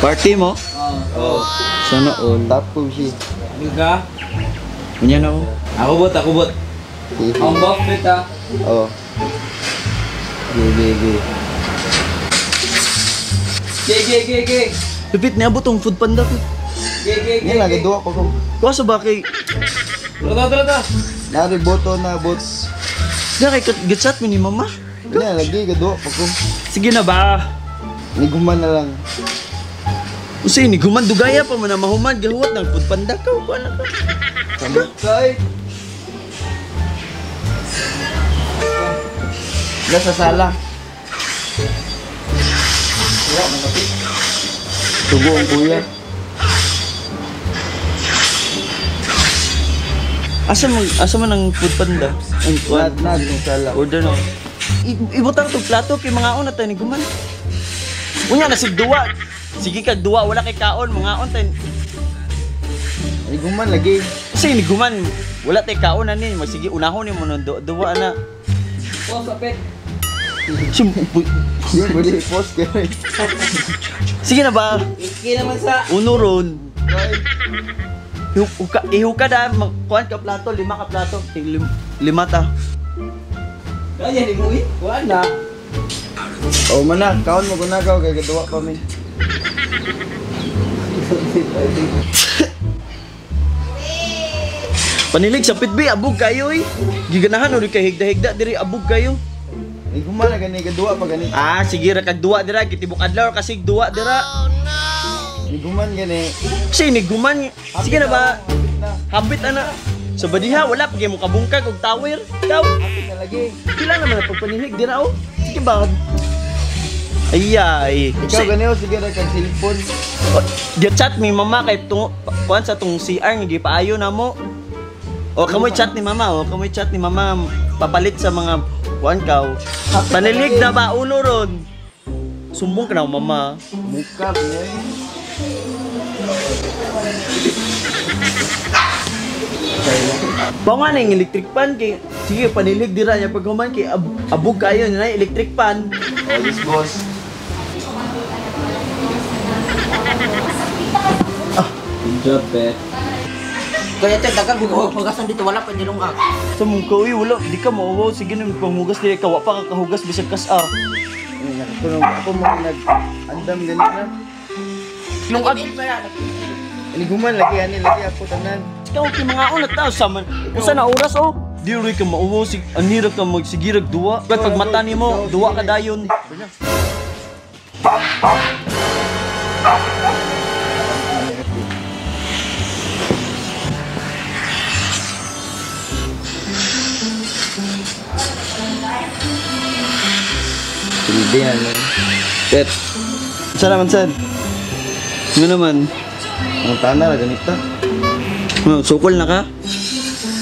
Party mo? Oo. Sana all. Tapo siya. Ano ka? Unya na ako. Ako bot, ako bot. Ang buff bit ah. Oo. Ge, ge, ge. Ge, ge, ge, ge. Lupit, niabot tong food panda ko. Ge, ge, ge. Yan lang, gaduwa pa ko. Kuha sa ba kay... Tara, tara, tara. Nari boto na bot. Diyan kay gitchat mi ni mama. Yan lagi, gaduwa pa ko. Sige na ba? Niguman na lang. Usa ni guman dugaya pa man na mahuman gahuwat ng food panda ka kuha na ka. Kay. Nasa sala. Tubo ang kuya. Asa man ang food panda? Ang kuan. Nad, nad, ang sala. Order na. Ibutang tong plato kay mga na tayo ni guman. Unya na sig duwa. Sige kag duwa wala kay kaon mga on tayo. Niguman lagi. Kasi ni guman wala tay kaon ani magsige unahon nimo nun duwa na. Post apit. Yun, pwede i-post kayo. Sige na ba? Iki naman sa... Uno ron. Ihuka da, kuan ka plato, 5 ka plato, 5 ta. Kaya ni mo eh. Wala na. Oh, mana, kaon mo gunagaw kay gaduwa pa mi. Panilig sa pitbi, abog kayo eh. Giganahan uri kay higda-higda diri abog kayo. Niguman na gani gaduwa pa gani. Ah, sige ra kag duwa dira, gitibok adlaw kasi duwa dira. Oh no. Niguman gani. Kasi niguman. Sige na ba? Habit ana. Sa badiha wala pag mo kabungkag og tower. Ikaw, Hapit na lagi. pila naman ang pagpanilig dira oh. Sige ba? Ay ay. Ikaw gani oh, sige ra kag cellphone. Di chat mi mama kay tungo kuan sa tong CR nga gipaayo na mo. O kamoy chat ni mama, o kamoy chat ni mama papalit sa mga kuan kaw. Panilig na ba uno ron? Sumbong ka na mama. Muka niya. Ba nga na yung electric pan kay sige panilig dira niya pag human kay abog kayo na electric pan. Oh, yes, boss. Good job, bet. Kaya ito, dagang hugasan dito, wala pa nilungag. Sa mong kawi, wala, di ka mauwaw. Sige na, panghugas dili ka, wa pa ka kahugas bisag kas ah. Ay, nakatunong ako mo nag-andam gani na. Lungag. Niguman lagi ani lagi ako tanan. Ikaw kay mga unat ta sa man. Usa na oras oh. Di rin ka mauwaw sig anira ka magsigirag duwa. Pag mata nimo, duwa ka dayon. Hindi na lang. Pet. Sa naman sad? Ano naman? Ang tana ra ganita. Ano, sukol na ka?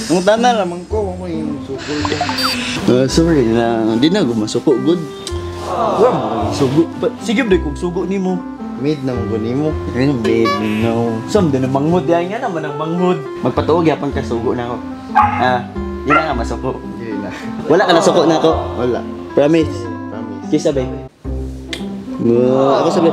Ang tana ra man ko ako yung sukol ko. Sorry na, di na gumasuko good. Wa sugo. Sige ba kung sugo nimo? Mid na mo nimo. Ayun, babe, no. Sam din ang manghod yan nga naman ang manghod. Magpatuog yapon ka sugo na ako. Ah, di na nga masuko. Dili na. Wala ka na suko na ako. Wala. Promise. Promise. Kiss sabi. Ako sabi.